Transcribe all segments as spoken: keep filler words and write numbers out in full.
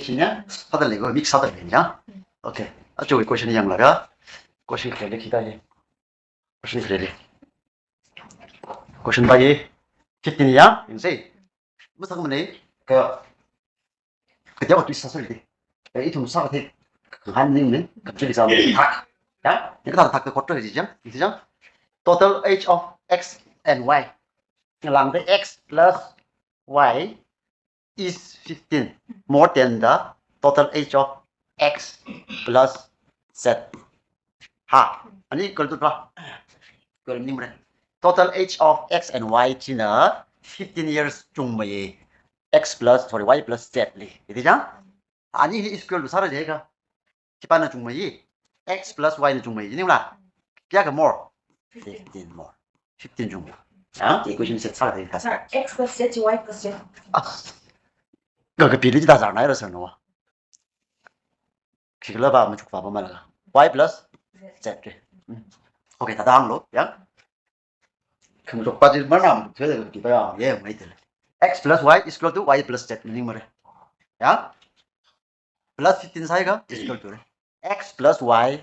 Question ya? Sāda lei ko, mix sāda lei ya? Okay. Aja question yanglaga. Question khalei khi ta ye. Question khalei. Question pa ye. Fifteen ya? Yangse. Masāmane, ka, ka dia twist sāsa lei. Eh, ithum sākathei. Kahāng ning ning, ka chili sā thak. Ya? Ni kathā thak ka kotro ji jang, ji jang. Total age of X and Y. Ngalāngda X plus Y is fifteen, more than the total age of X plus Z. Ha, ani equal to pa. Equal maningmara. Total age of X and Y china fifteen years chungmei. X plus, sorry, Y plus Z li. Iti jang? Ani hi equal to sāra jika. Khipāna chungmei? X plus Y na chungmei, ningla? Kayākha more? Fifteen more. Fifteen chungmei. Ha? Equation set sāra jika. Sir, X plus Z, Y plus Z. Ah. Ka kapili ta zar nai ra sir no. Khikhala pa machuk pa pa malaga. Y plus Z. Hmm. Okay, thāda hānglu, ya. Khamachuk pa ji manam, thāda ki pa ya, ye, mai tele. X plus Y is equal to Y plus Z, maningmara. Ya? Plus fifteen sāhaiakha is equal to. X plus Y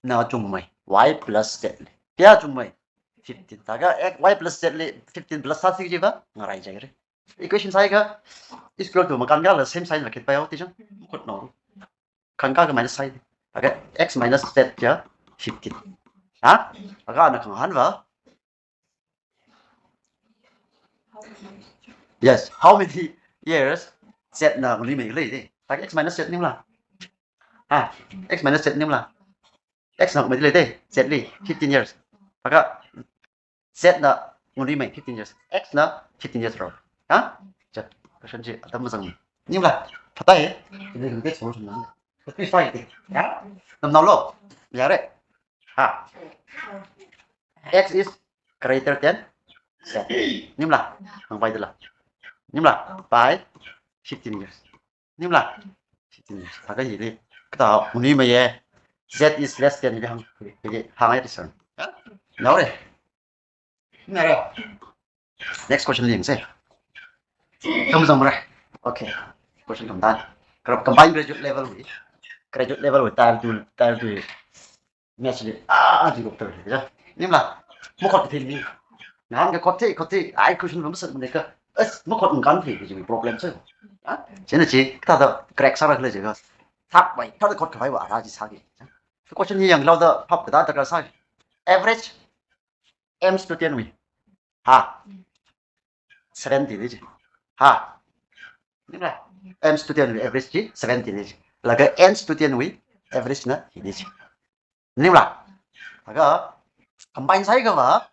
na chungmei, Y plus Z li. Kayā chungmei? Fifteen. Thākha X, Y plus Z li fifteen plus sāsi jiakha, ngarai jaire. Equation sāhaiakha, is equal to makānkhala same sign la khit pa yao ti jang. Khot no. Kānkha ka minus sign. Thākha X minus Z ya fifteen. Ha? Thākha ana khangahān va. Yes, how many years Z na ngalui mei lei de? Thākha X minus Z ningla? Ha, X minus Z ningla? X na mei lei de, Z li, fifteen years. Thākha Z na ngalui mei fifteen years. X na fifteen years ro. Ha? Cha, question chi atam mazang. Ningla? Phatai? Ini kan solution na. Tapi fine de. Ya? Namnao lo. Yare. Ha. X is greater than Z. Ningla? Hāngpai dala. Ningla? By fifteen years. Ningla? Fifteen years. Thākha hili. Kathā ngalui mei ye. Z is less than hili hāng. Hili hāngai reason. Ya? Nao re. Ningla? Next question li yangse. Tam zangmara. Okay. Question khamatan. Kharap combined graduate level wui. Graduate level wui tier two, tier two. Match li. Ah, ah, ji doctor li. Ya. Ningla? Makhot kathei mi. Ngahānga khot thei, khot thei. Ai question va masāmane ka. As, makhot ngahān thei ji problem so. Ha? Chieina chi, kathāda crack sāra khala jiakha. Thak vai, thāda khot khavai va ara ji sāki. Question hi yanglu da phap kathāda ka sāki. Average M student wui. Ha. Seventy ni ji. Ha. Ningla? M student wui average ji seventy ni ji. Laga N student wui average na hi ni ji. Ningla? Laga combine sāhaiakha va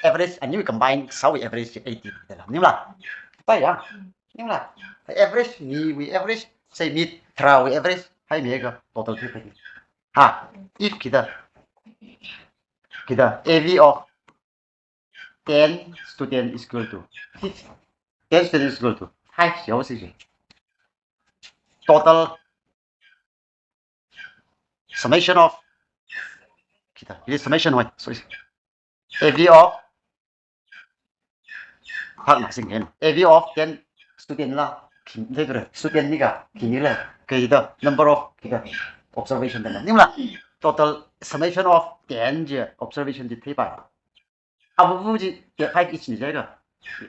average, aniwui combine sāwui average ji eighty dala. Ningla? Pai ya. Ningla? Average, miwui average, say mi tharāwui average haimiakha total theipai. Ha. If khida, khida A V of ten student is equal to fifty. Ten student is equal to five yao si ji. Total summation of, khida, it is summation wui, sorry. A V of, hak na sing hen. A V of ten student la, khi, de, student ni ka, khi ni la, khida, number of, khida, observation da. Ningla? Total summation of ten ji observation ji theipai. Avuvu ji, five each ni jiakha.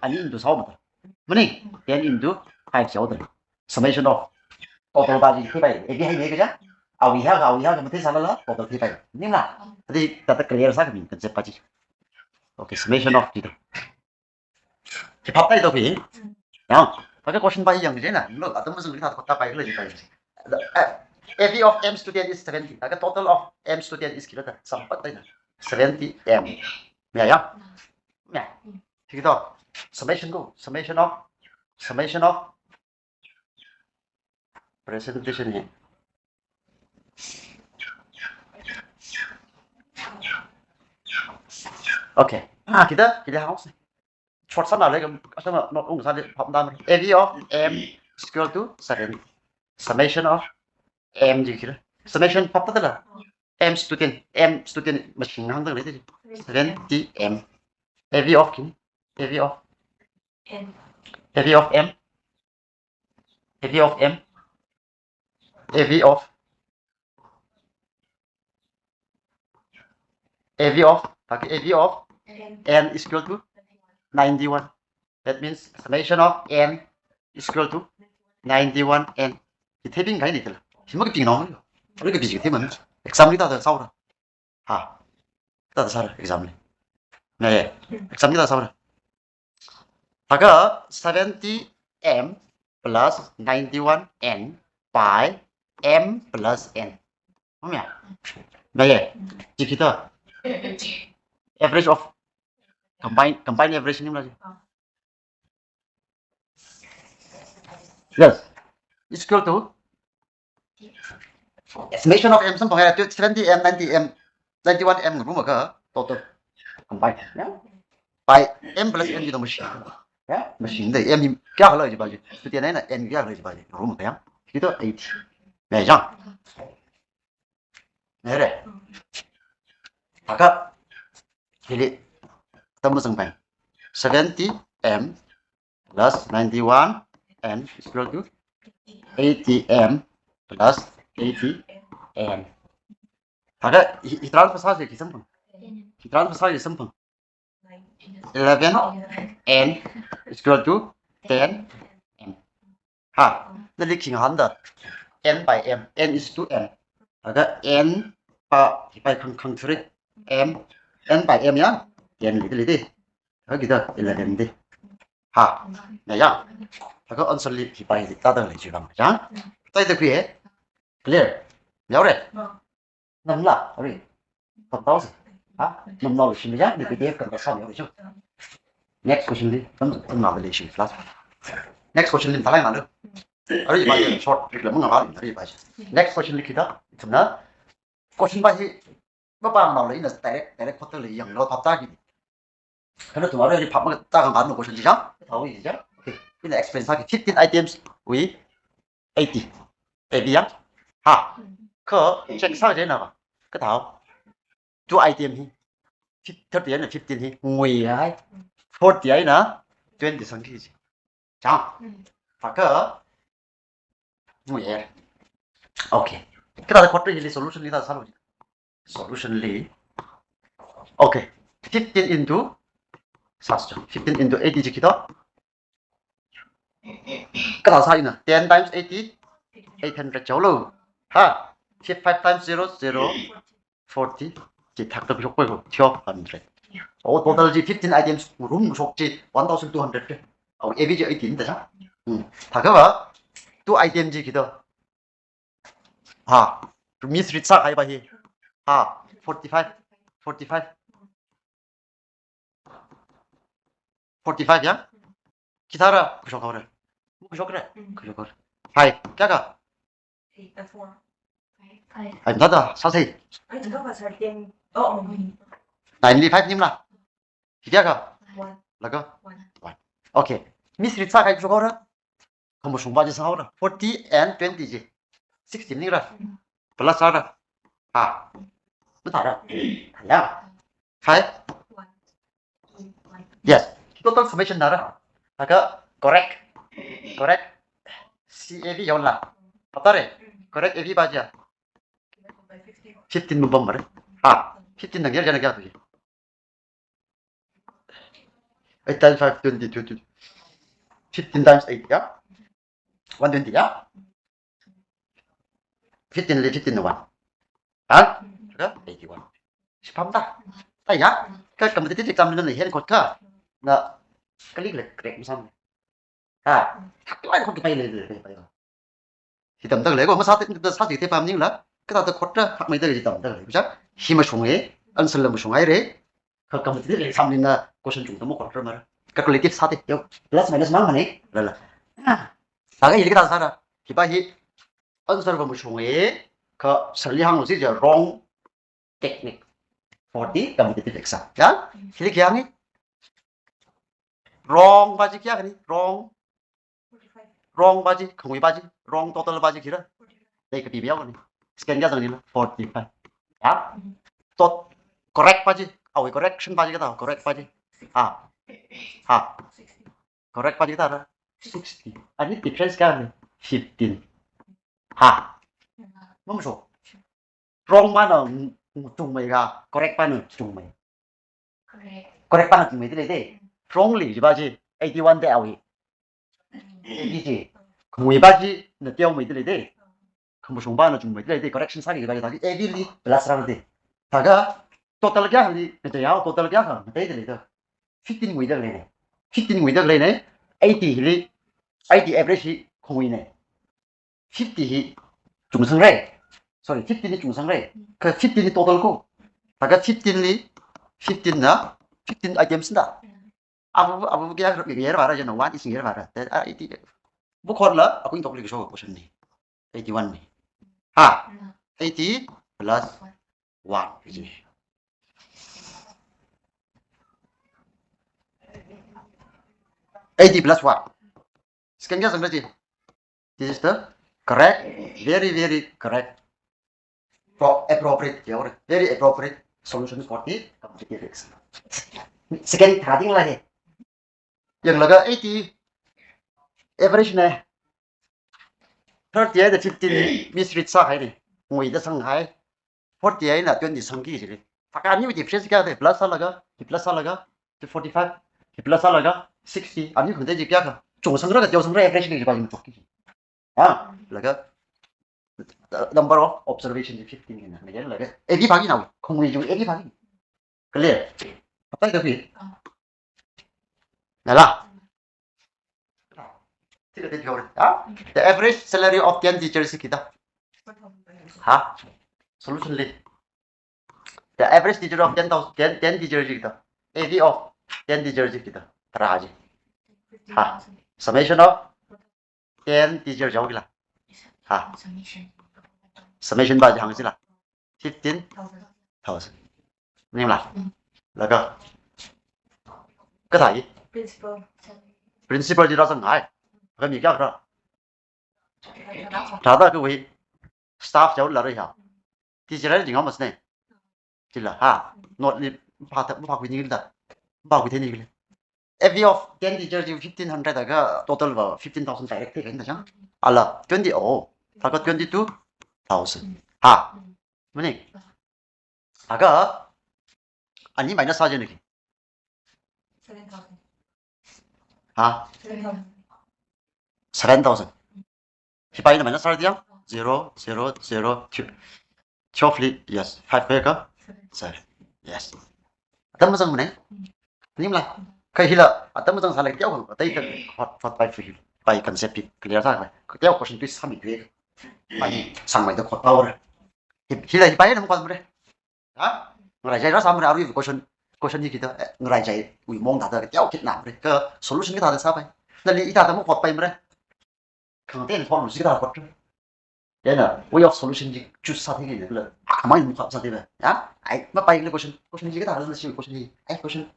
Ani into sāo mata. Mani, ten into five sāo da. Summation of total pa ji theipai. A V haimei kaja. Awui hāngga, awui hāngga matheisālala, total theipai. Ningla? Adi, thāda clear sākhami concept pa ji. Okay, summation of ji da. Chi phap tai to phi. Yang, thākha question pa yang jina. Lo, atam mazang kathā khot thāpai khala jipai. The, uh, A V of M student is seventy. Thākha total of M student is khila ta. Sampat tai na. Seventy M. Ya, ya. Ya. Thik to. Summation ko. Summation of, summation of presentation hi. Okay. Ah, khida, khida hāngse. Short sāna lei kam, asama not ung sāli phap dam. A V of M is equal to seven. Summation of M ji khida. Summation phap ta la. M student, M student machine hāngda lei. Seventy M. A V of khi. A V of M. A V of M. A V of M, A V of, A V of, okay, A V of N is equal to ninety-one. That means summation of N is equal to ninety-one N. Hithei bing kahaina tila. Hi makapingnao. Arui kapi chi kathei mang. Exam li thāda sāra. Ha. Thāda sāra exam li. Ngai. Exam li thāda sāra. Thākha seventy M plus ninety-one N by M plus N. Pahāya? Ngai. Chi khita? Average of combine, combine average ni mla. Yes. Is equal to summation of M samphang, eh, seventy M, ninety M, ninety-one M ngarumkha total combine. Yeah? By M plus N, you know, machine. Yeah? Machine da M hi kayākha lei jiva ji. Tuti na N kayākha lei jiva ji. Ngarumkha ya. Khito eighty. Ngai chang. Ngai re. Thākha hili tam masang pai. Seventy M plus ninety-one N is equal to eighty M plus eighty N. Thākha hi, hi transfer sāsi khi samphang. Hi transfer sāsi samphang. Eleven N is equal to ten M. Ha, nali khi ngahānda. N by M, N is two M. Thākha N pa, hi pa khang, khang three. M, N by M ya, ten li, li, li. Thākha khita eleven li. Ha, ngai ya. Thākha answer li hi pa hi thāda lei jiva chang. Thāda khui e. Clear? Yaore? Namla, arui. Compose. Ha? Namla lo shim ya, ni P D F compose sāmi ya, arui. Next question li, tam, tam na le shi class. Next question li, talai na lo. Arui pa short trick la mangā pa, arui pa. Next question li khita, ithumna. Question pa hi, mapāngnao le, ina direct, direct khotta le, yanglu thāda ki. Kha nathum arui phap makatā kahāng no question chi chang. Thāhaowa chi chang. Okay. Ina explain sāki fifteen items wui eighty. A B ya. Ha. Kha check sā jina ba. Kathāhao. Two item hi. Fif-, thirty eina fifteen hi. Ngui hai. Forty eina twenty sangki chi. Chang. Thākha ngui e. Okay. Kathāda quarter hili solution li thāda sālu. Solution li. Okay. Fifteen into, sas jo. Fifteen into eighty chi khito. Kathāda sā ina. Ten times eighty, eight hundred jo lo. Ha. Fif-, five times zero, zero. Forty. Chi thak thak shok pai ko. Twelve hundred. Oh, total chi fifteen items room shok chi one thousand two hundred. Oh, A B chi eighteen ta cha. Hmm. Thākha ba, two item chi khito. Ha, miss read sākahai pa hi. Ha, forty-five, forty-five. Forty-five ya? Khi thāra, khuishok haora. Khuishok ra? Mm. Khuishok haora. Hi, kayākha? Eight, uh, four. Five. Five. Ai, thāda, sāsei. Ai, thāda, thirteen. Oh, oh. Nine li five nim la. Hi kayākha? One. Laga? One. One. Okay. Miss read sākahai khuishok haora. Khamashung pa chi sāhaora. Forty and twenty chi. Sixty maningla. Mm. Plus sāra. Ha. Mathāra. Ya. Five. One. One. Yes. Total summation nara. Laga correct. Correct. C A V yaon la. Thāda re. Correct A V pa chi ya. Fifteen mapam mara. Ha. Fifteen na ngayar jana kayā tu. Eight times five, twenty, twenty. Fifteen times eight, ya? One twenty, ya? Fifteen li fifteen na one. Ha? Ka eighty-one. Shipam ta. Ta ya? Ka competitive exam na hen kot ka. Na kali le crack masam. Ha. Hak lai kot pai le le pai. Hi tamda lei ko, masā te, sāsi te pam maningla, kathāda khot ra, hakmeida lei tamda lei, kucha, hi mashung e, answer la mashung haire, kha competitive exam lina question chungda makhot ra mara. Calculative sāte, yo, plus minus mang mane, la la. Ah, thākha hili kathāda sāra, hi pa hi answer va mashung e, kha sir li hānglu si ja wrong technique for the competitive exam. Ya? Hili khi hāngi? Wrong pa chi kayākhani? Wrong. Wrong pa chi, khangui pa chi, wrong total pa chi khira? Dei kapi biya kani? Second kayā zangnila? Forty-five. Ya? Tot correct pa chi, awui correction pa chi kathā, correct pa chi. Ha. Ha. Correct pa chi kathāra? Sixty. Ani difference kayākhani? fifteen. Ha. Mamaso. Wrong pana chungmei ka, correct pana chungmei? Correct. Correct pana chungmei dile de. Wrongly jiva chi eighty-one de awi. Eighty chi. Khangui va chi na teomei dile de. Khamashung pana chungmei dile de. Correction sāki jiva chi thāki A B li plus rāra de. Thāka total kayākhali na chayao, total kayākha na tei dile de. Fifteen nguida lei ne. Fifteen nguida lei ne. Eighty hili, eighty average hi khangui ne. Fifty hi chungsangra. Sorry, fifteen hi chungsangra. Kha fifteen hi total ko. Thāka fifteen li, fifteen na, fifteen items na. Abu, abu kayā, kayā vāra jana, one is kayā vāra. That are eighty. Bu khorla, aku intok li show question ni. Eighty-one ni. Ha. Eighty plus one. Eighty plus one. Second kayā sangda chi. This is the correct, very, very correct, pro-, appropriate, very appropriate solution for the competitive exam. Second third thing la he. Yanglaga eighty average ne. Thirty-eight da fifteen misread sāhai ne. Nguida sanghai. Forty-eight na twenty sangki jili. Thāka aniu difference kayā de, plus sālaga, hi plus sālaga, forty-five, hi plus sālaga, sixty, aniu khangda chi kayākha. Chungsangra ka teosangra average li jiva machukki. Ha, laga, the number of observation is fifteen kina. Laga, laga, A B phāki na, khangui ju A B phāki. Clear? Apai ka pi? Nala. Thila te jore. Ha? The average salary of ten teachers hi kita. Ha? Solution li. The average teacher of ten thousand, ten, ten teachers hi kita. A V of ten teachers hi kita. Tara ji. Ha. Summation of ten teacher jaokila. Ha. Summation va jang sila. Fifteen thousand. Ningla. Laga. Kathā hi? Principal. Principal ji rāzanghai. Kami kayākha rā? Rāda kawui staff jaola rāya. Teacher ji ngam masne. Chila ha. Note li pha ta, pha kui ni da. Pha kui thei ni le. A V of ten teachers ji fifteen hundred ka total va fifteen thousand direct thei kaina chang. Ala twenty, oh. Thāka twenty-two thousand. Ha. Mani. Aga, ani minus sā jana ki. Seven thousand. Ha? Seven thousand. Seven thousand. Hipa ina minus sāra diya? Zero, zero, zero, two. Twelve li, yes. Five kayākha? Seven. Seven. Yes. Atam mazang mane? Ningla. Kha hila, atam mazang sālei teo, atai ka, hot, hot by free. By concept hi clear sākhala. Teo question tui sāmi tui. Pai, sangmei da hot power. Hi, hila, hipa ina mukon mare. Ha? Ngarai jai rāsāmara arui question, question hi kita, eh, ngarai jaiwui mong thāda, teo kitna mare. Ka solution kathāda sāpai. Nali ithāda makhotpaimara. Khangatei problem si kathāda khot. Yana, way of solution ji choose sāthei kala. Khamai makhot sāthei ba. Ya? Ai, mapai le question, question ji kathāda si question hi. Ai, question.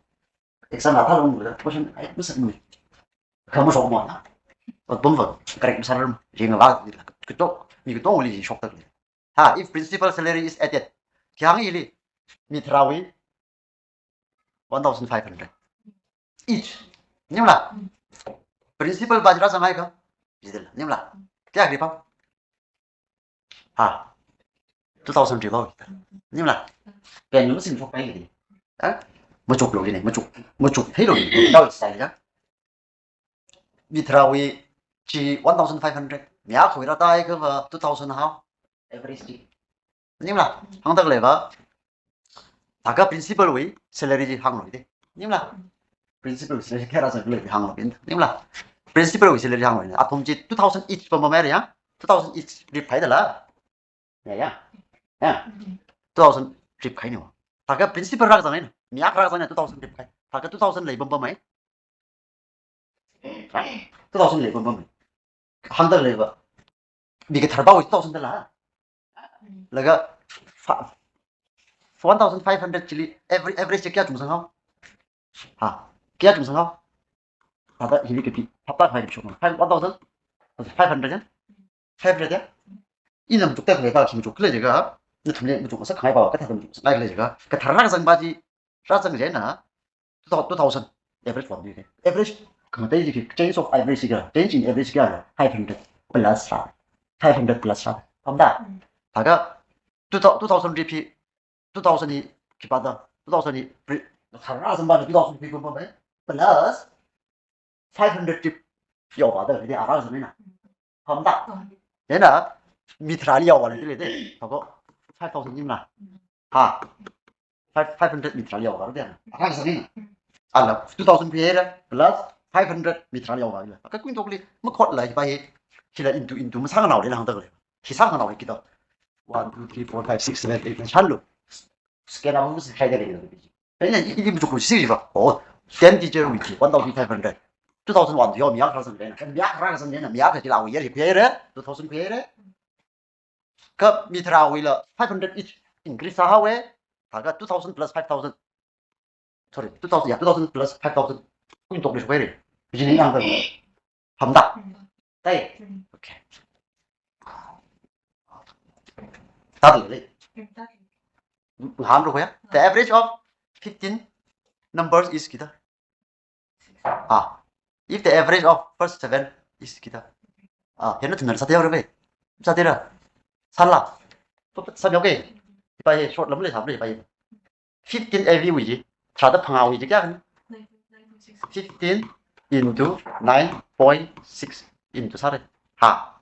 Exam la thālung le question. Ai, masāmi. Khamashok mo na. Ot bom va, correct masārar, jing va, kato, mi katongli shokta le. Ha, if principal salary is added, kayāng ili, mi tharāwui one thousand five hundred each. Ningla? Principal va ji rāzanghai ka? Jidala. Ningla? Kayākha ripam? Ha. Two thousand ripam. Ningla? Pen yum sin chokpai ni. Ha? Machuklu ni, machuk, machuktheiluni. Tao style ya. Mi tharāwui chi one thousand five hundred. Mi akhawui rātāhaiakha va two thousand hao. Average chi. Ningla, hāngda khalei va. Thāka principal wui salary chi hānglu de. Ningla. Principal salary kayā rāzang khalei hānglu de. Ningla. Principal wui salary hānglu de. Athum chi two thousand each pampamra ya. Two thousand each rip phai dala. Ya, ya. Ya. Two thousand rip khai ni wa. Thāka principal rāzang ni. Mi akha rāzang ni two thousand rip khai. Thāka two thousand lei pampamai. Two thousand lei pampamai. Hāngda khalei va. Mi kathar va two thousand dala. Laga fa-, one thousand five hundred chili every, average kayā chungsanghao? Ha, kayā chungsanghao? Thāda hili kapi, hapta khai shok. Five, one thousand five hundred ya? Five hundred ya? Ina machukta khalei va, khi machuk khalei jiakha, nathumli machukngasak khangai va, kathāda machukngasakngai khalei jiakha, kathar rāzang va chi, rāzang jina, two thousand, two thousand average form ni. Average, khangatei ji, change of average kayā, change in average kayā, five hundred. plus rā, five hundred plus rā. Pamda? Thākha two thousand, two thousand repeat, two thousand hi khipāda, two thousand hi pre-, khara zamba two thousand repeat pamda, plus five hundred tip yaovāda, hili ara zangna. Pamda? Chieina mi tharāli yaovāli de. Thākha five thousand nimla. Ha. Five, five hundred mi tharāli yaovāda. Ara zangna. Ala two thousand phi haira plus five hundred mi tharāli yaovāla. Ka kuingatokli makhotla hipa hi. Hila into, into masānganao le hāngda le. Hi sānganao hi kida. One, two, three, four, five, six, seven, eight, nine, shānlu. Scan up masi khai da le. Chieina i, i, i machuk si va. Oh, ten digit wui chi, one thousand five hundred. Two thousand one to yao mi akha zangna. Mi akha zangna, mi akha chila awui year hi phi haira, two thousand phi haira. Ka mi tharāwuila five hundred each increase sāhaowa. Thākha two thousand plus five thousand. Sorry, two thousand, yeah, two thousand plus five thousand. Kuingatokli shokhaira. Bijini yang ka. Pamda? Pamda. Tai? Pamda. Okay. Tādalei. Pamda. Hānglu ya? The average of fifteen numbers is kida. Ah, if the average of first seven is kida. Ah, hieina thumna sāteo re be. Sāteo ra. Sāla. Sāteo ke. Hipa hi short lam le sāle hipa hi. Fifteen A V wui chi, tharāda phangāwui chi kayākhana? Fifteen into nine point six into sāra. Ha.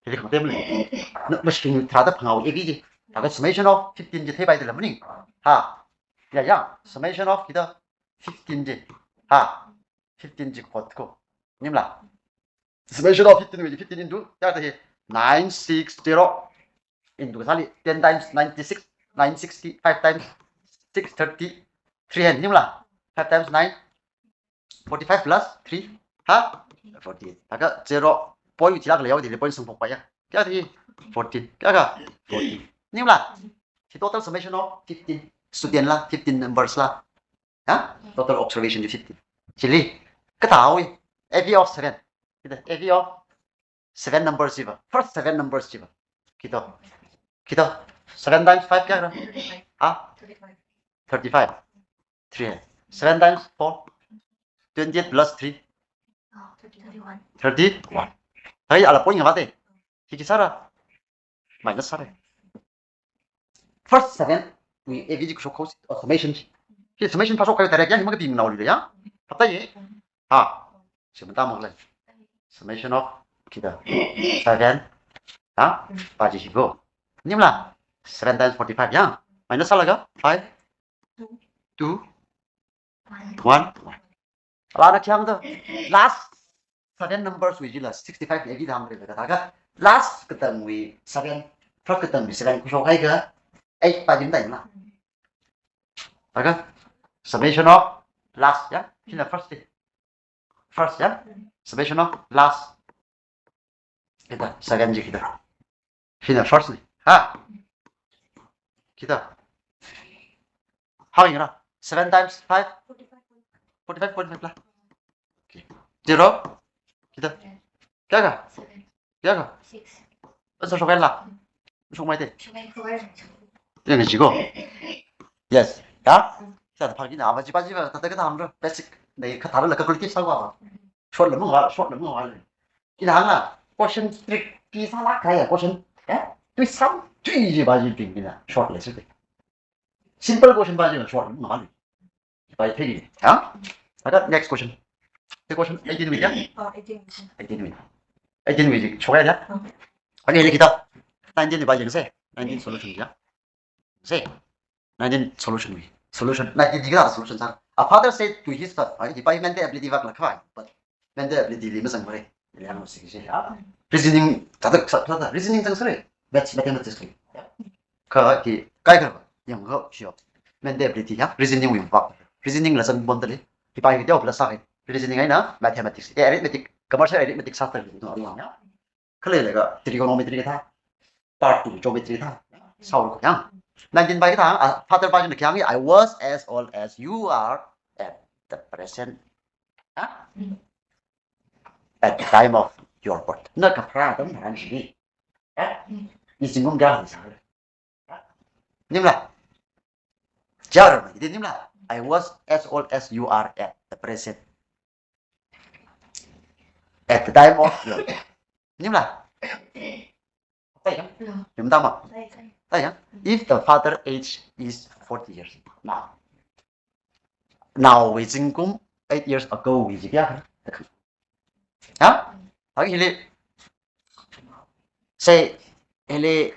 Hili khamate male. Na, mashing tharāda phangāwui A V chi. Thākha summation of fifteen chi theipaida la maning. Ha. Ya, ya. Summation of kida fifteen chi. Ha. Fifteen chi khot ko. Nimla. Summation of fifteen wui chi fifteen into, ya, ta hi nine six zero into sāli, ten times ninety-six, nine sixty, five times six thirty, three hundred, nimla? Five times nine, forty-five plus three, ha? Forty-eight. Thākha zero point chila kala yaoda le point sangphokpai ya. Kayākha? Fourteen. Kayākha? Fourteen. Nimla? Hi total summation of fifteen student la, fifteen numbers la. Ha? Total observation chi fifteen. Chili, kathāwui, A V of seven. Kida, A V of seven numbers chiva. First seven numbers chiva. Kida, kida, seven times five kayākha? Ha? Thirty-five. Three. Seven times four? Twenty-eight plus three? Thirty-one. Thirty-one. Hai, ala point ngavate. Hi chi sāra? Minus sāra. First seven wui A V chi kashok kho, uh, summation chi. Hi summation phāshok kahai direct ya, hi makapimnaoli ya. Hapta ye? Ha. Chi mata makle. Summation of kida seven. Ha? Pa chi hi ko. Nimla? Seven times forty-five ya. Minus sālaga? Five. Two. One. Ala na khiang da. Last seven numbers wui chila sixty-five A V da hāngre ka thākha. Last katangwui seven, first katangwui seven khuishok haiakha eight pa jim da na. Thākha summation of last ya. Hina first chi. First ya. Summation of last. Kida, second chi kida. Hina first ni. Ha? Kida. Hāngyāngra. Seven times five? Forty-five, forty-five la. Okay. Zero? Kida. Kayākha? Kayākha? Six. Answer shokhaila? Shokmaite. Shokmai, shokmai. Yang chi ko. Yes. Ya? Sāda phākina, ava chi pa chi pa, thāda kathā hāngra, basic. Nei kathāla calculative sāva. Short la mungva, short la mungva le. Ina hāngla, question tricky sālāk kahai question. Eh? Tui sam, tui ji ba ji ping ina, short le sute. Simple question ba ji short la mungva le. Pai thei ni, ha? Ada next question. The question eighteen wui ya? Oh, eighteen. Eighteen wui. Eighteen wui ji, shokai ya? Oh. Ani le kita. Nineteen wui ba jengse. Nineteen solution ya. Se. Nineteen solution wui. Solution. Nineteen di kala solution sāra. A father said to his son, ah, hi pa mental ability vak la khavai, but mental ability li mazangmare. Yang si se ya. Reasoning, thāda, thāda, reasoning zangsere. Maths, mathematics li. Kha hi, kaikha, yang ho, sure. Mental ability ya, reasoning wui vak. Reasoning la zangpamda le. Hi pa hi teo plus sāhai. Reasoning eina mathematics. Eh, arithmetic, commercial arithmetic sāda le. No, ya. Khalei laga trigonometry kathā, part two geometry thā, sāhaowa yang. Nineteen pai kathā, ah, father pa china khi hānga, "I was as old as you are at the present, ah? At the time of your birth." Na kapharā atam tharan chili. Ah? I zingkum kayākha sāra? Nimla? Jar ma, idi nimla? "I was as old as you are at the present." At the time of your Maningmala? Taiya? Yum dama? Taiya? If the father age is forty years. Nao. Naowui zingkum eight years ago wui ji kayā? Ha? Hāng hili. Say, hili,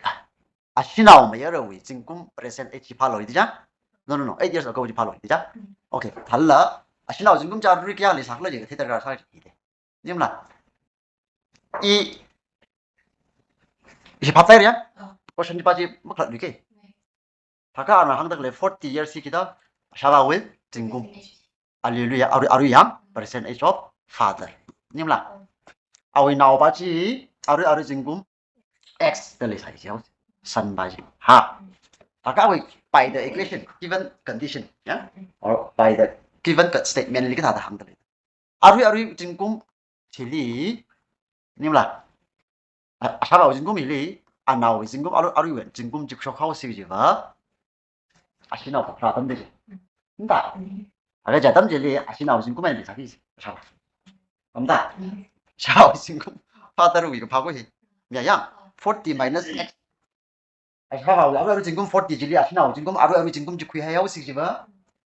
ashinaomayarawui zingkum present age phālu da ja? No, no, no. Eight years ago ji phālu da ja? Okay. Thālala, ashinao zingkum chi arui kayā leisākhala jiakha theta rāsā ji de. Maningmala? I, hi phap taiya? Question chi pa chi makhalatlu ke. Thākha ana hāngdalei forty years hi kida, ashāvāwui zingkum. Hallelujah, arui, arui yang, present age of father. Maningmala? Awui nao pa chi, arui, arui zingkum, X da leisai jihaosa. Son pa chi. Ha. Thākha awui by the equation, given condition, ya? Or by the given co-, statement li kathāda hāngdalei. Arui, arui zingkum chili, maningmala? A, ashāvāwui zingkum hili, anaowui zingkum, arui, aruiwui zingkum chi khuishok haosi jiva, ashinao kapharā atam de ji. Nda. Aga chi atam chili, ashinao zingkum eina leisāki ji. Ashāvā. Amda. Ashāvāwui zingkum. Father wui kaphā ko hi. Mayā yang. Forty minus X. Ashāvāwui, arui, arui zingkum forty chili, ashinao zingkum, arui, arui zingkum chi khuihai haosi jiva.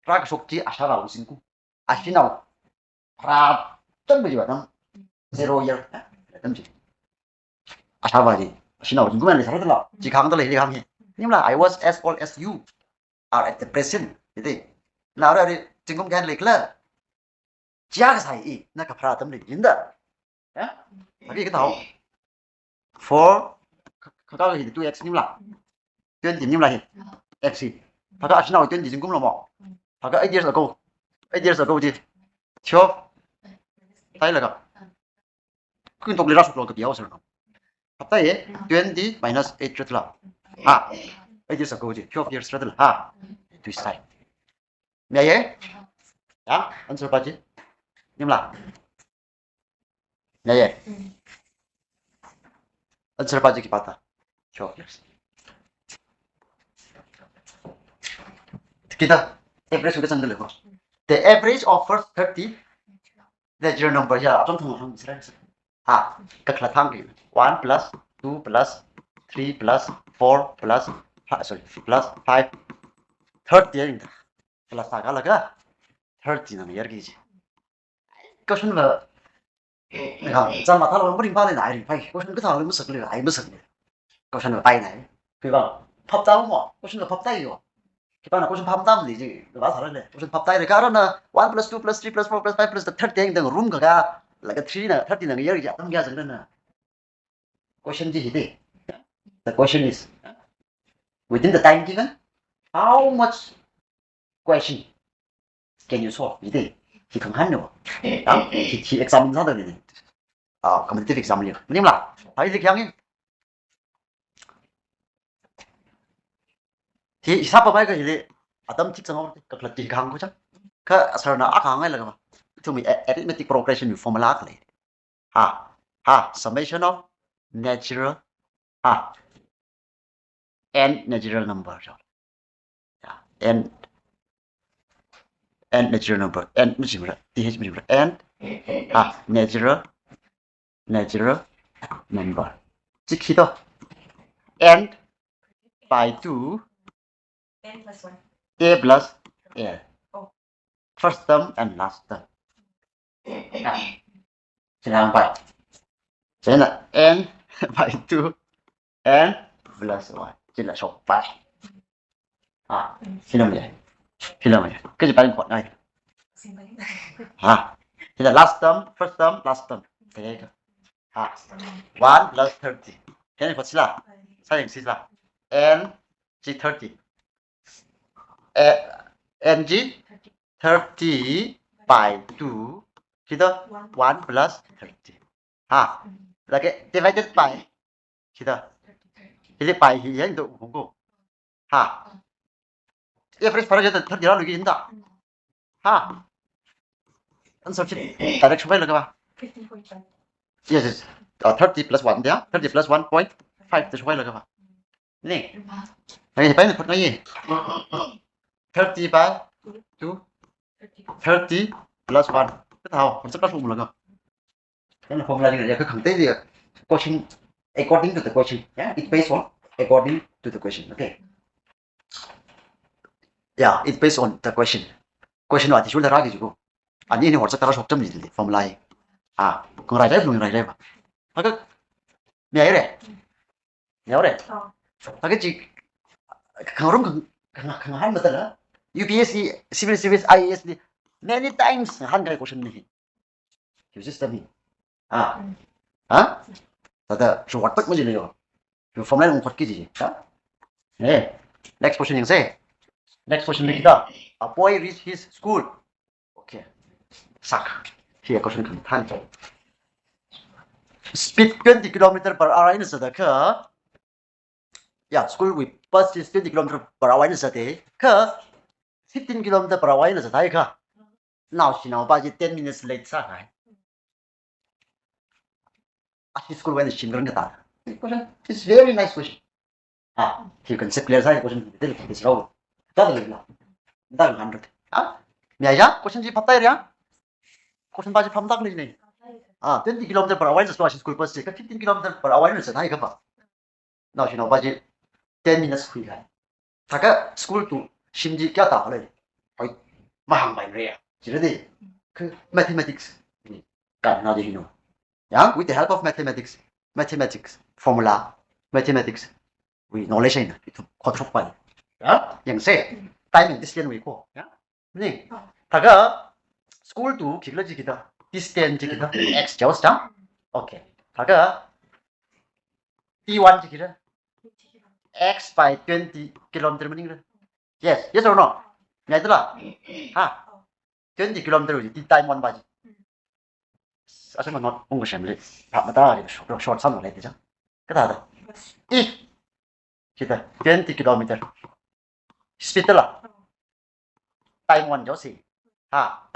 Rākashok chi ashāvāwui zingkum. Ashinao pharā atam jiva tam. Zero year. Atam chi. Ashāvā chi, ashinao zingkum eina leisāra dala. Chi kahāngdalei hili kahāng hi. Maningmala, I was as old as you are at the present. Iti. Na arui, arui zingkum kayākha leikhala? Chi akha sai i, na kapharā atam lei, yinda. Ya? Haki kathāo. Four, ka, ka, ka hi two X maningmala? Twenty maningmala hi. X hi. Thākha ashinao twenty zingkum lo mo. Thākha eight years ago. Eight years ago chi. Twelve. Tailaga. Kung tok lira suk lo kapi haosa no. Phap taiya, twenty minus eight rātala. Ha. Eight years ago chi, twelve years rātala. Ha. Twist sai. Mayā ye? Ya, answer pa chi. Maningmala? Mayā ye? Answer pa chi khipā ta? Twelve years. Kita, average ka zangdalei ko. The average of first thirty natural number ya, achon thang thang sira. Ha, kakhalat thang ki. One plus two plus three plus four plus, ha, sorry, plus five. Thirty ya inda. Plus ta kalaga thirty na mayar ki ji. Question va, ha, zam mathāla maringphālei na ai ringphai. Question kathāla masaklei, ai masaklei. Question va pai na. Khiwui vang, phap tao mo. Question va phap taiya. Khipāna question phap tao ni ji, va sāra le. Question phap taiya. Kha arui na one plus two plus three plus four plus five plus thirty yang dang room ka ka, laga three na, thirty na mayar ki atam kayā zangda na. Question chi hi de. The question is, within the time given, how much question can you solve? Hi de. Hi kahāng no. Ya, hi, hi exam sāda ni. Ah, competitive exam li. Maningmala? Hai, hili kahāng hi. Hi, hisab pa mai ka hili. Atam thik sānghaowa, kakhalat chi kahāng ko chang. Kha sir na akha hāngngailāka ma. Ithumwui a-, arithmetic progression wui formula khalei. Ha, ha, summation of natural, ha, n natural number. Ya, n, n natural number, n machimara, th machimara, n, ha, natural, natural number. Chi khi to, n by two, N plus one. A plus L. Oh. First term and last term. Ah. Chila hāngpai. Chieina n by two, n plus one. Chila shokpai. Ah, chila mayar. Chila mayar. Kaji pai khot ngai. Ha. Chila last term, first term, last term. Thei ka. Ha. One plus thirty. Kani khot sila. Sāyang sila. N chi thirty. Eh, N chi thirty by two. Khi to one plus thirty. Ha. Laga divided by. Khi to. Hili by hi yang to hungko. Ha. Average phārā jida thirty rāluiki jida. Ha. Answer chi direct shokhailaga ba. Yes, yes. Uh, thirty plus one, yeah? Thirty plus one point five da shokhailaga ba. Ni. Hai, pai na phut ngai. Thirty by two. Thirty plus one. Kathāo, concept class formula ka. Kan formula jing ya ka khangtei dia. Question, according to the question. Yeah, it based on according to the question. Okay. Yeah, it based on the question. Question wa athishurda rāki jiku. Ani ini WhatsApp tara shoktam ni formula hi. Ah, kung rai rai, kung rai rai ba. Haka, mi ai re. Yaore. Oh. Haka chi, khangarum khang, khang, khangahān matala. U P S C, civil service, I A S ni, many times ngahānkai question ni. Hi system hi. Ah. Mm. Ha? Thāda, so what pak maji le yo. Yo formula ungkot ki ji. Ha? Eh. Next question yangse. Next question ni kita. A boy reach his school. Okay. Sak. Hi question khangathan. Speed twenty kilometer per hour eina zatakha. Yeah, school wui bus is twenty kilometer per hour eina zate. Kha fifteen kilometer per hour eina zathai kha. Naoshinao pa chi ten minutes late sākahai. Ashi school wui eina shim kharan kathā. Question. It's very nice question. Ah, hi concept clear sāi question detail detail rao. Thāda lei la. Thāda hundred. Ah, mi ai ya question chi phaptai ria. Question pa chi phaptak lei ne. Ah, twenty kilometer per hour eina zashi school bus chi kha fifteen kilometer per hour eina zathai kha pa. Naoshinao pa chi ten minutes khuikahai. Thākha school to shim chi kayā tākhala. Hoi, mahāngpai re ya. Chira de. Kha mathematics. Ni, kan na de hino. Yang, with the help of mathematics, mathematics, formula, mathematics, wui knowledge eina, ithum khotshokpai. Ya, yangse, time and distance wui ko. Ya, ni, thākha school to khikhala chi kita, distance chi kita, x jaws chang. Okay. Thākha T one chi kita, x by twenty kilometer maningla. Yes, yes or no? Ngai tala. Ha. Twenty kilometer wui chi time one pa chi. Asama not ungkasem le. Ha, mata le short, short sāmlu le te chang. Kathāda. If kita twenty kilometer. Speed tala. Time one jaosi. Ha.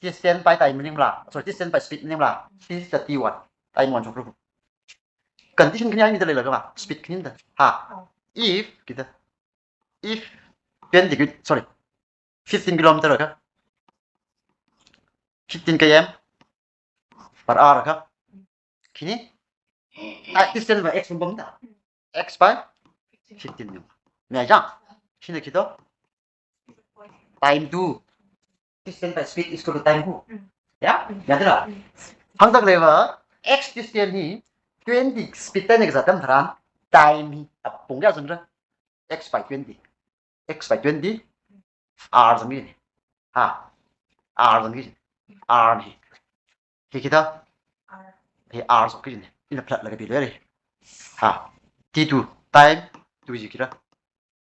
Distance by time maningla. Sorry, distance by speed maningla. This is the T one. Time one shokra. Condition khani ai mida leilakha ba. Speed khani da. Ha. If kita. If twenty ki-, sorry. Fifteen kilometer kha. Fifteen K M per hour kha. Khani? Ah, distance by x pam da. X by fifteen ni. Ni ai chang. Shina khi to? Time two. Distance by speed is equal to time two. Ya? Ya tala. Hāngda khalei va, x distance hi twenty speed ta eina kazat atam tharan time hi apong kayā zangra? X by twenty. X by twenty. R zangki. Ha. R zangki. R ni. Hi kita? Hi R zangki. Ina flat laga pi le. Ha. T two time two ji kira.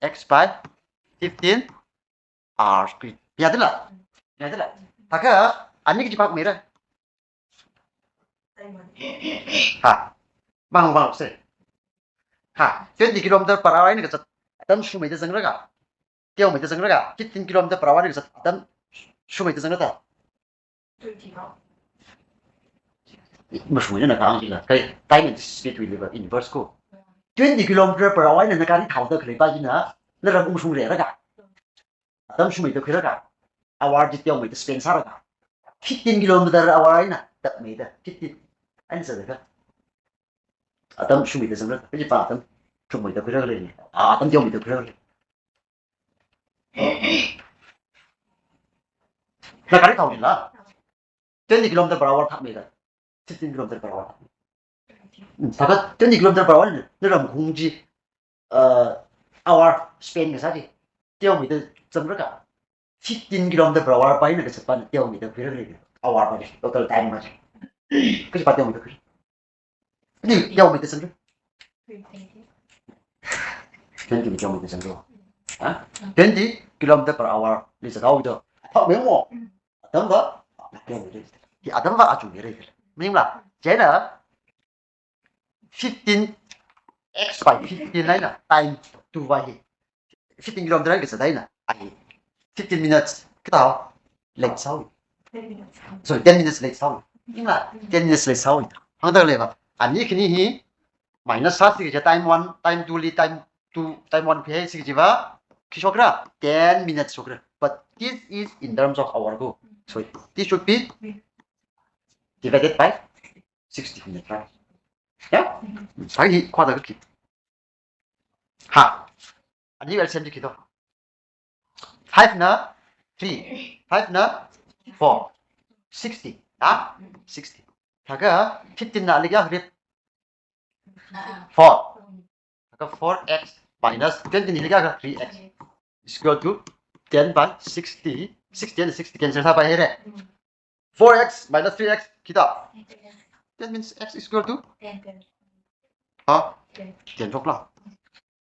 X by fifteen R square. Ya tala. Ya tala. Thākha ani kaji pak mira. Ha. Bang bang se. Ha. Twenty kilometer per hour eina kazat atam shumai da zangra kha. Teomeida zangra kha, fifteen kilometer per hour ni kazat atam shumai da zangra ta. Mashungmeina kha angila, kha time and speed wui level inverse ko. Twenty kilometer per hour na gari thaoda khalei pa china, na ram ungshungra kha. Atam shumai da khuira kha. Hour chi teomeida span sāra kha. Fifteen kilometer hour na, tak mai da, fifteen. Ani sāda kha. Atam shumai da zangra, kaji pa atam shumai da khuira khalei ni. A, atam teomeida khuira khalei. Na gari thao nila. Twenty kilometer per hour thak mai da. Fifteen kilometer per hour. Hmm, thākha twenty kilometer per hour ni, ni ram khung chi, uh, hour span kasā chi. Teomeida zangra kha. Fifteen kilometer per hour pa eina kazat pa na teomeida khuira khalei. Hour pa chi, total time pa chi. Kaji pa teomeida khuira. Ni teomeida zangra. Twenty kilometer zangra. Ha? Twenty kilometer per hour li zathaoda. Thak mai mo. Atam va, teomeida. Hi atam va achungmeira. Maningla, chieina fifteen x by fifteen eina time two va hi. Fifteen kilometer eina kazat eina, a hi fifteen minutes kathā late sāhaowa. Sorry, ten minutes late sāhaowa. Maningla, ten minutes late sāhaowa. Hāngda khalei va. Ani khani hi minus sāsi kaja time one, time two li, time two, time one khuisi kaji va. Khi shokra, ten minutes shokra. But this is in terms of hour ko. So this should be divided by sixty minutes, right? Sai hi khuida kaki. Ha. Ani L C M chi khi to. Five na three. Five na four. Sixty. Ha? Sixty. Thākha fifteen na ali kayā kharip? Four. Thākha four x minus twenty na ali kayā kha? Three x. Is equal to ten by sixty. Sixty and sixty cancel sāpai haira. Four x minus three x khi to? That means x is equal to? Ha? Ten shokla.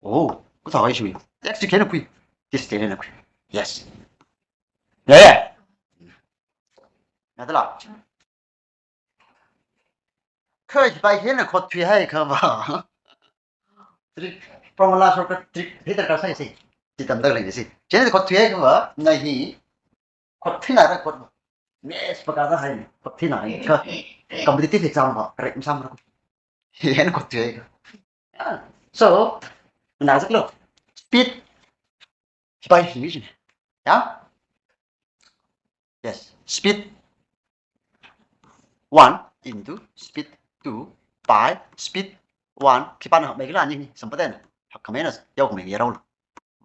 Oh, kathā issue. X chi khena khui. This ten na khui. Yes. Yeah, yeah. Yāda la. Kha hipai hina khot thuihai kha va. Trick, formula shortcut trick hi darkar sāi si. Chi tamda lei si. Chieina khot thuihai kha va, na hi khot thuina ra khot va. Maths pa kathā hai, khot thuina hai. Kha competitive exam va, correct masāmara. Hina khot thuihai kha. Yeah. So, na zaklo. Speed. Hipai hi chi. Yeah? Yes. Speed one into speed two by speed one. Khipāna hakmeikhala ani hi, sampa ten. Hakkhamei na, yaokhamei yarao.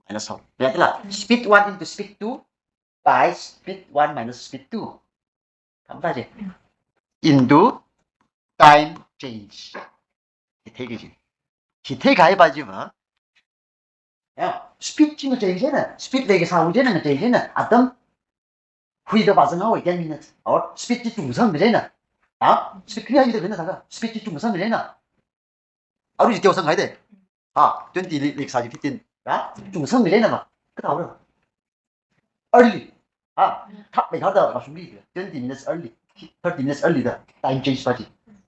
Minus how. Yāda la. Speed one into speed two by speed one minus speed two. Tamta je. Into time change. Hithei kaji. Hithei kahai pa chi va. Yeah, speed chi ngachei china, speed leikasā wu china ngachei china, atam huida vāzang haowa ten minutes. Or speed chi chungsang china. Ha? Speed khani haida khani sākha, speed chi chungsang china. Arui chi teosang haida. Ha, twenty li, leikasā chi fifteen. Ha? Chungsang china ma. Kathāra. Early. Ha? Thak leikasā da kashungli. Twenty minutes early. Thirty minutes early da. Time change pa chi.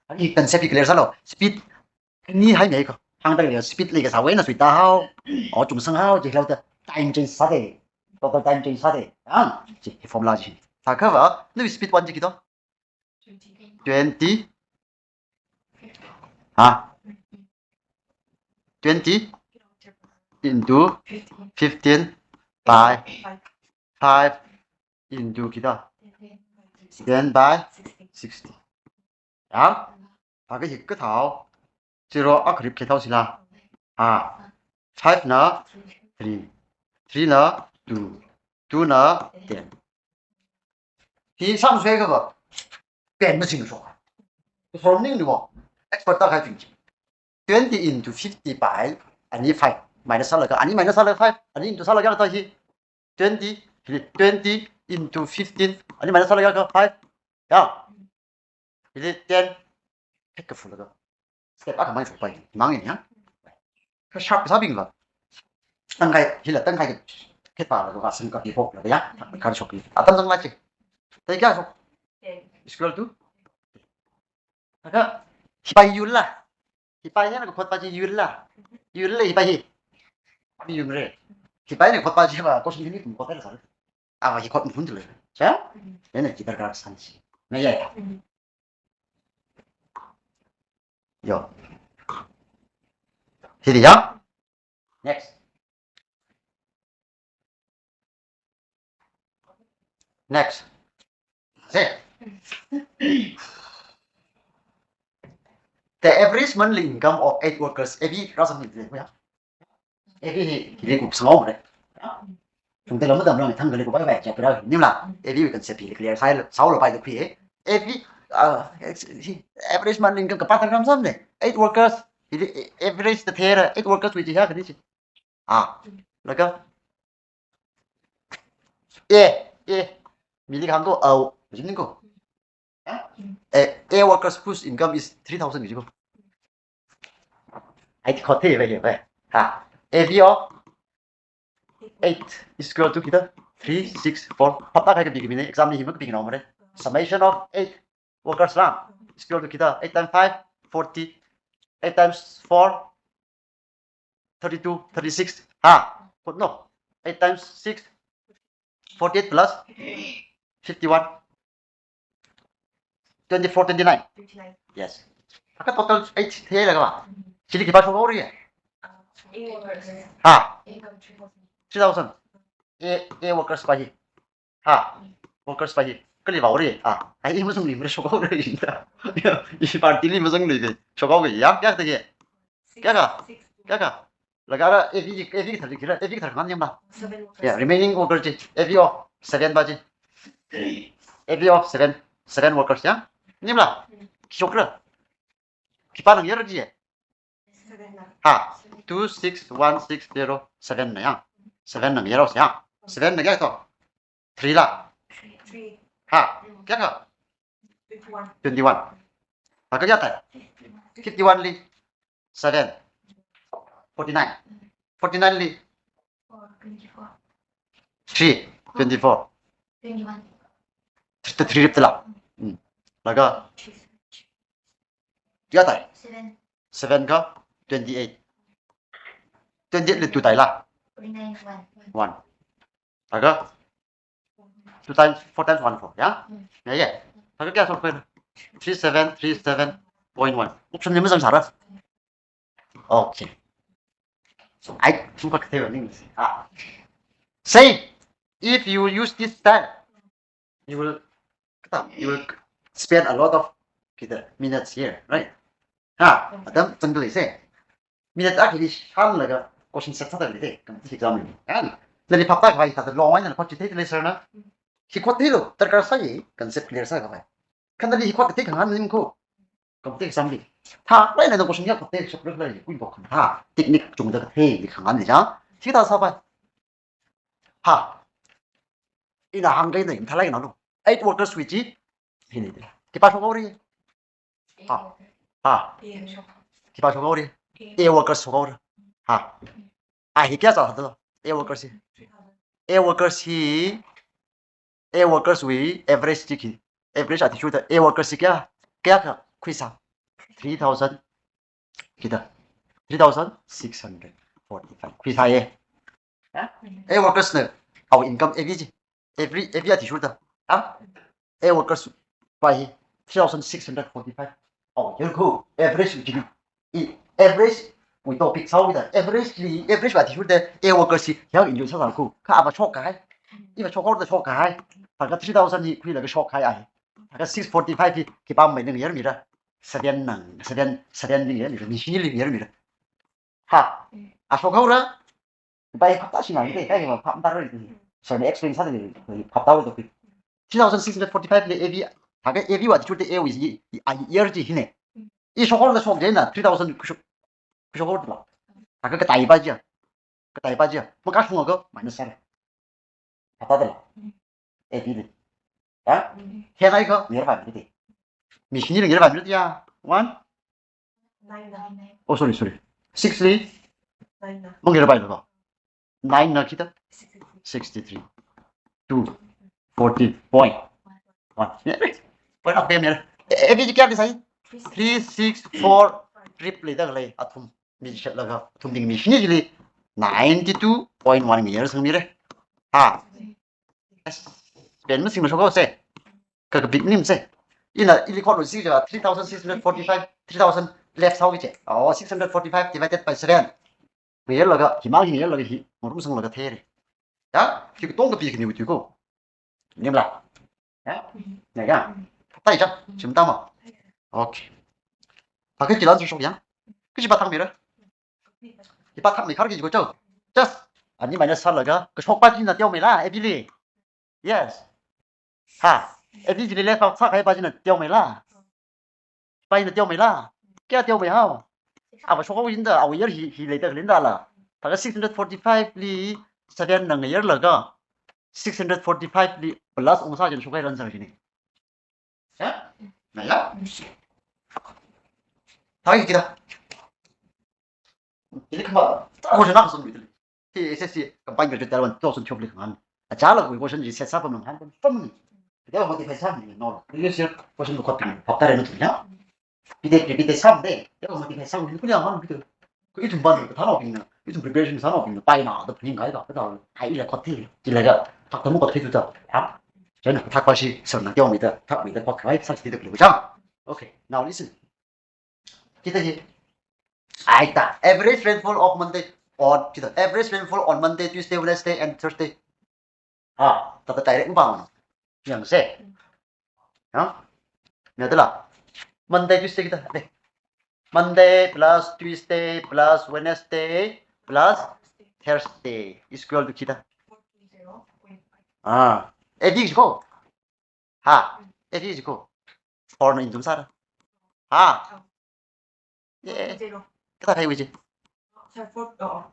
Ani concept hi clear sālo. Speed ni hai mei ko. Hāngda lei speed leikasā wuina suita hao. O chungsang hao, chi hao da. Time change sāda. Total time change sāda. Ha? Chi formula chi. Thākha va, nawui speed one chi khi to? Twenty. Ha? Twenty into fifteen by five into khi to? Ten by sixty. Yeah? Thākha hi kathā? Zero akharip khi to sila. Ha. Five na three. Three na two. Two na ten. Hi sāmasuikha va. Pen machine so. Solve ning ni wo. Expert ta khai ting. Twenty into fifty by ani five. Minus sālaga, ani minus sālaga five. Ani into sālaga kha to hi. Twenty, twenty into fifteen. Ani minus sālaga kha five. Yeah. Hili ten. Hek kafulaga. Step akhamang shokpai. Mang ya. Kha sharp sābing la. Tangkhai, hila tangkhai khetpalaga, singkapi hoklaga ya. Kha shokpai. Atam zanglei chi. Thāi kayā shok? Is equal to? Thākha, hipai yurla. Hipai hina khot pa chi yurla. Yurla hipai hi. Mayungra. Hipaina khot pa chi va, question hi kum khot pa la sā. Ava hi khot hun tule. Cha? Hina chi darkar sāi si. Na ya. Yo. Hili ya. Next. Next. See. The average monthly income of eight workers. A B rāsang ni ya. A B hi, hili kupsanghaora. Chungte lam matam lam thang kali kupai pai, chapter ni la. A B wui concept hi clear sāi, sālo pai da khui. A B, uh, average monthly income kapā tharan samne. Eight workers, hili average da thera, eight workers wui chi ya kani chi. Ah, laga. A, A, mili khang ko, au, jing ko. Ha? A, A workers whose income is three thousand ji ko. Ai khot the ve ve. Ha. A B of eight is equal to khi to? Three, six, four. Phapta khai kapi kapi ne, exam li hi makapi kano mare. Summation of eight workers la is equal to khi to? Eight times five, forty. Eight times four, thirty-two, thirty-six. Ha. Khot no. Eight times six, forty-eight plus fifty-one. Twenty-four, twenty-nine. Twenty-nine. Yes. Thākha total eight theilaga va. Chili khipā shokhaora? Ha. Three thousand. A, A workers pa hi. Ha. Workers pa hi. kali vaori. Ah, ai, i mazangluimara, shokhaora ina. I party li mazangluiga shokhaoga ya, kayākha thāki? Kayākha? Kayākha? Laga ara A V, A V kathar kila, A V kathar khanganimla? Seven workers. Yeah, remaining worker chi, A V of seven pa chi. A V of seven, seven workers ya. Nimla? Khi shokra? Khipāna ngayera chi? Seven na. Ha, two six one six zero seven na ya. Seven na ngayera ya. Seven na kayākha tho? Three la? Three. Ha, kayākha? Twenty-one. Twenty-one. Laga kayākha thai? Fifty-one li seven. Forty-nine. Forty-nine li three. Twenty-four. Twenty-one. Thirty-three rip tala. Hmm. Laga kayākha thai? Seven. Seven kha twenty-eight. Twenty-eight li two thai la? Forty-nine, one. One. Laga two times, four times one four, ya? Mm. Ya, ya. Laga kayākha shokra? Three seven three seven point one. Option ni mazangsāra? Okay. So I think what they were doing. Ah. Say, if you use this style, you will, you will spend a lot of, okay, the minutes here, right? Ha, atam zangda leisai. Minute akhali shānlaga question set sāda leite, competitive exam li. Ha, nali phaptākhavai sāda long eina khot chithei leisai na. Hi khot theilu, darkar sāi, concept clear sākhavai. Kha nali hi khot kathei khanganim ko. Competitive exam li. Thālāk eina question ya khot thei, shokra khala, kuitok khan. Ha, technique chungda katheili khanganija. Thāda sāpai. Ha. Ina hāngkahai eina thālāk eina lo. Eight workers wui chi. Hina. Khipā shokhaora? Ha. Ha. Khipā shokhaora? A workers shokhaora. Ha. Ah, hi kayā sāda? A workers hi. A workers hi. A workers wui average chi khi. Average athishurda A workers hi kayā, kayākha khuisā? Three thousand. Kida. Three thousand six hundred forty-five. Khuisāya. Ha? A workers na awui income A V chi. Every, every athishurda. Ha? A workers pa hi three thousand six hundred forty-five. Oh, yur khu average wui chi. I average wui topic sāhaoda. Average li, average wui athishurda A workers hi yang include sāsā khu. Kha ava shokkahai. Iva shokhaoda shokkahai. Thākha three thousand hi khuilaga shokkahai. Thākha six forty-five hi khipā mai ngayermira? Seven na, seven, seven li ngayermira. Mishili ngayermira. Ha. A shokhaora? Bai phaptāshing ngai te, kai ma phaptā roi te. So, ne explain sāda ni, phaptā roi te. Three thousand six hundred forty-five li A V, thākha A V wui athishurda A wui, i, i, a year chi hina. I shokhaoda shokjina, three thousand khu shok, khu shokhaoda la. Thākha kataipa chi ya. Kataipa chi ya. Makashungakha minus sāra. Phaptāda la. A V li. Ha? Hāngakha, ngayerpaimara te. Mishili ngayerpaimara te ya. One. Nine, nine. Oh, sorry, sorry. Six li? Nine, nine. Mangayerpaimara. Nine na kida? Sixty-three. Two. Forty. Point. One. Point of payment. Eh, eh, kayākha sāi? Three six four triple da lei. Athum mi shetlaga. Athum ding mishili. Ninety-two point one ngayersangra. Ha. Yes. Pen masing mashokhaosa. Ka, ka big nim se. Ina, ili khot lo six, three thousand six hundred forty-five, three thousand left sāhaoki che. Oh, six hundred forty-five divided by seven. Ngayerlaga, himang hi ngayerlaga hi, ngarumsanglaga theira. Ya? Hi katonga kapi khani wuti ko. Nimla. Ya? Ya, ya. Phaptāi cha, chim tama. Okay. Thākha kila answer shok ya. Kachi pathak mira? Hi pathak mi khar ki ko cho. Just. Ani minus sālaga, kashokpa china teomeila, A V li. Yes. Ha. A V chili left out sākahaipa china teomeila. Paina teomeila. Kayā teomei hao? Ava shokhaoda, awui year hi, hi leida khalei da la. Thākha six hundred forty-five li seven na ngayerlaga, six hundred forty-five li plus ong sā china shokhai answer chini. Ya? Na ya? Thākha kida. Ili khama, ta question na kasung bidili. Hi S S C combined graduate one two thousand twelve li khangan. Achālak wui question chi set sāpam nang han pam. Kida modify sāmi no. Previous year question ko khot pam. Phaptāra na tu ya. Pide, pide sāmde. Ya modify sāmi kuli aman pide. Ko ithum ban ko thānaobingna. Ithum preparation sānaobingna. Paina da phaning kai da. Kida. Hai ila khot thei. Ila ga. Thak tamu khot thei tu da. Ha? China thakpa chi sir na teomeida. Thakmeida khot khavai sāchithei da khalei cha. Okay. Now listen. Kida hi. Ai ta, average rainfall of Monday on, kida, average rainfall on Monday, Tuesday, Wednesday, and Thursday. Ha, ta ta direct bang. Yangse. Ha? Mayāda la. Monday, Tuesday kita. Deh. Monday plus Tuesday plus Wednesday plus Thursday is equal to kita. Ah, A D is ko. Ha, A D is ko. Four na into sāra. Ha. Yeah. Zero. Kathā kahaiwui chi. Sorry, four, oh, oh.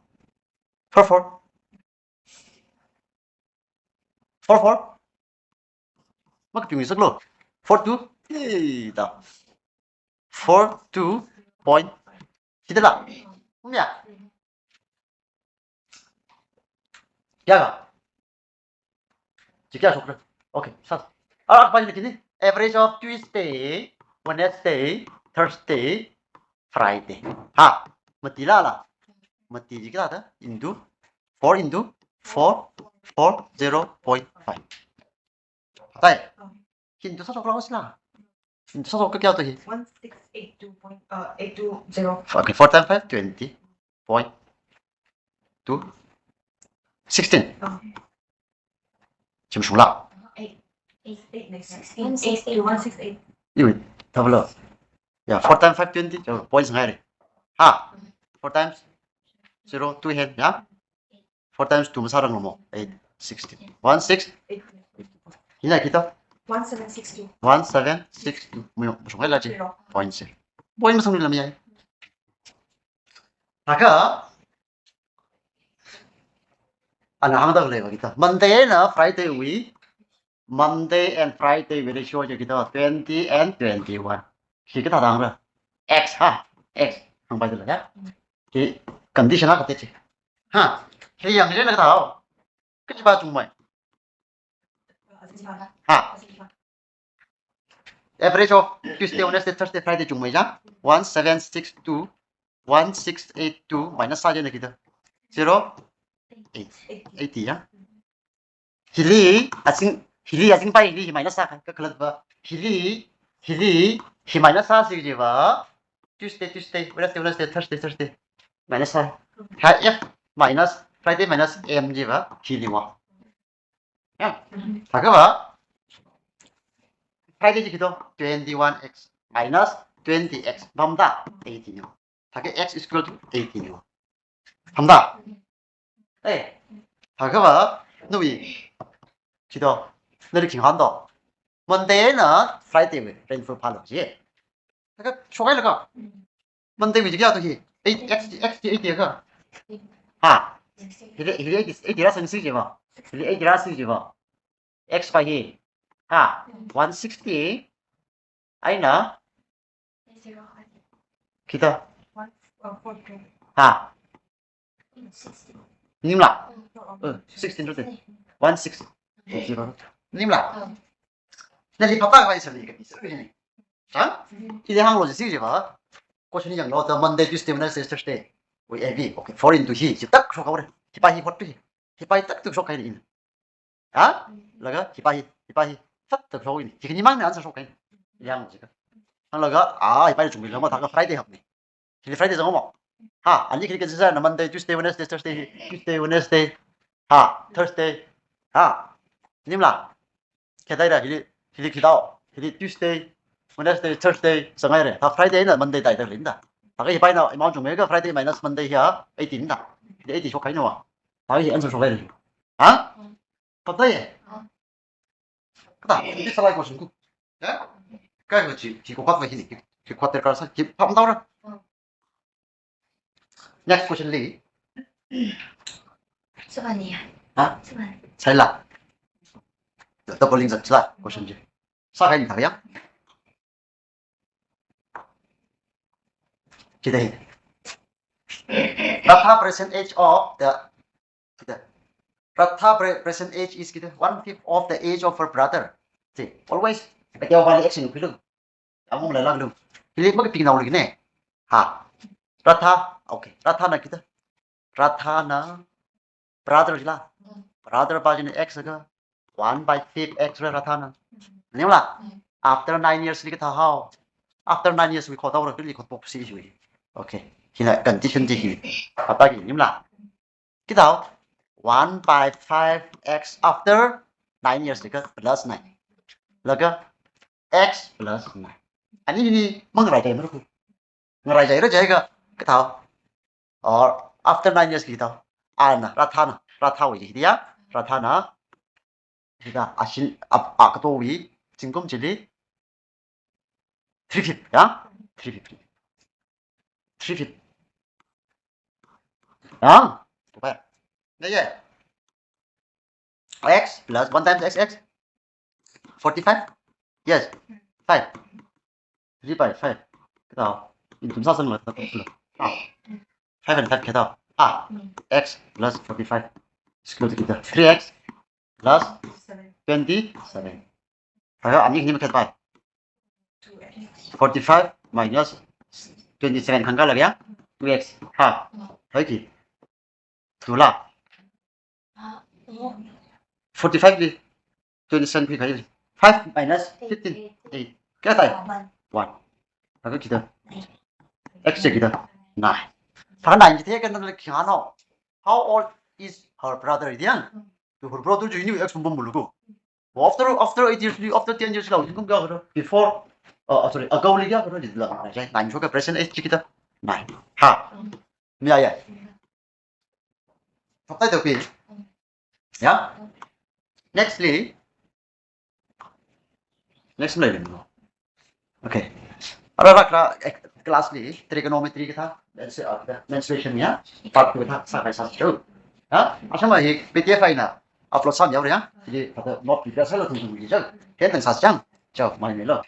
Four, four. Four, four. Makapingi saklo. Four two. Hey, da. Four two point. Chithāda la. Mayā. Kayākha. Chi kayā shokra. Okay, sā. Ara pa ni kini. Average of Tuesday, Wednesday, Thursday, Friday. Ha. Mati la la. Mati chi kathāda. Into four into four, four zero point five. Thāi. Hi into sāshok la sila. Hi into sāshok kayā to hi. One six eight two point, uh, eight two zero. Okay, four times five, twenty point two. Sixteen. Oh. Chim shung la. Eight. Eight, eight, next. Sixteen. Eight two one six eight. Iwui, tablo. Yeah, four times five, twenty. Chim point ngai re. Ha. Four times zero, two hen, yeah? Four times two masārang lo mo. Eight, sixteen. One six. Hina kita? One seven six two. One seven six two. Muyo, mushung la chi. Zero. Point zero. Point masang ni lam yai. Thākha. Ana hāngda leiva kita. Monday na Friday wui. Monday and Friday wui ratio chi kita twenty and twenty-one. Hi kathā tāngra? X ha. X. Hāngpai da la ya. Hi condition ha kathā chi. Ha. Hi yang chi na kathā. Kachi pa chungmei. Ha. Average of Tuesday, Wednesday, Thursday, Friday chungmei ja. One seven six two, one six eight two minus sā je na kita. Zero eight. Eighty ya. Hili, azing, hili azing pai hili hi minus sā ka, kakhalat va. Hili, hili, hi minus sā si je va. Tuesday, Tuesday, Wednesday, Wednesday, Thursday, Thursday. Minus sā. Ha F minus, Friday minus M je va. Hili va. Ya. Thākha va. Friday chi kito twenty-one X minus twenty X. Bamda eighty ni. Thākha X is equal to eighty ni. Bamda. Eh. Thākha va. Nui. Kito. Nari king hando. Monday na Friday wui rainfall phālo chi. Thākha shokhai laga. Monday wui chi kayā to hi. Eight, X, X chi eighty ka. Ha. Hili, hili eighty, eighty rāsang si je va. Hili eighty rāsi je va. X pa hi. Ha. One sixty. Eina. Kita. Ha. Nim la. Uh, sixteen rute. One six. Nim la. Nali papa ka isa ni ka isa ni. Ha? Hili hānglo si je va. Question yanglo ta Monday, Tuesday, Wednesday, Thursday. Wui A B. Okay, four into hi. Chi tak shok haora. Hi pa hi hot hi. Hi pa hi tak tu shokhai ni. Ha? Laga hi pa hi, hi pa hi. Fat tak shok ni. Hi ni mang ni answer shokhai. Yanglo si ka. Hānglaga, ah, hi pa hi chungmei lo ma thākha Friday hap ni. Hili Friday zang mo. Ha, ani kiri kiri zang na Monday, Tuesday, Wednesday, Thursday, Tuesday, Wednesday. Ha, Thursday. Ha. Nim la. Khe dai da hili, hili khi dao. Hili Tuesday, Wednesday, Thursday, zangai re. Ha, Friday na Monday dai da lin da. Thākha hi pa hi na amount chungmei ka Friday minus Monday hi a eighty da. Hili eighty shokhai no. Thākha hi answer shokhai. Ha? Kathā ye? Kathā, this is like question ku. Ya? Kai ko chi, chi ko kwat va hi ni, chi kwat ter kar sa, chi pam tau ra. Next question li. Sāvani ya. Ha? Sāvani. Sai la. Double link sa question chi. Sākahai ni thā ya. Chithāda hi. Ratha present age of the, the Ratha pre-, present age is kita one fifth of the age of her brother. See, always ake wa bali action kilo. Among la lang lo. Hili makapingnao lo ne. Ha. Ratha, okay. Ratha na kita. Ratha na brother la. Brother pa jin X ka. One by fifth X ra Ratha na. Nim la. After nine years li kathā hao. After nine years wui khotao ra kili khotpok si wui. Okay. Hina condition chi hi. Kata ki nim la. Kithā hao. One by five X after nine years li ka plus nine. Laga X plus nine. Ani hili mangaraichai mara ku. Ngaraichaira jiakha kathā. Or after nine years kathā. Ana, rāthāna, rāthāwui hithā ya, rāthāna. Hithā, ashin, ap, a katowui, zingkum chili. Three fifth, ya? Three fifth. Three fifth. Ya? Tupai. Naya. X plus one times X X. Forty-five? Yes. Five. Three by five. Kathā. Into sāsangla kathā. Ah. Five and five kathā. Ah. X plus forty-five. Square root kathā. Three X plus twenty-seven. Haya, ani hili makatpai. Forty-five minus twenty-seven hāngkhala ya? Two X. Ha. Hai ki. Two la. Forty-five li twenty-seven pi kai. Five minus fifteen. Eight. Kaya thāi? One. Haka kathā. X kathā. Nine. Haka nine kathā kathā nala khi hānga. How old is her brother? Idiang. To her brother ji ni X pum pum bulu ko. After, after eight years, after ten years la, zingkum kayā karo? Before, uh, uh, sorry, ago li kayā karo? Jila, right? Nine shoka present age kathā. Nine. Ha. Mi ya ya. Kapai to pi. Ya? Next li. Next li. Okay. Ara rakra, eh, class li trigonometry kathā, mensu-, ah, kathā, mensuration ya, part two kathā sākahai sāsa chao. Ha? Asama hi P D F eina upload sāmi yaora ya. Hili kathā note prepare sālu thum thum ji chao. Hithāda sāsa chang. Chao, maimilo.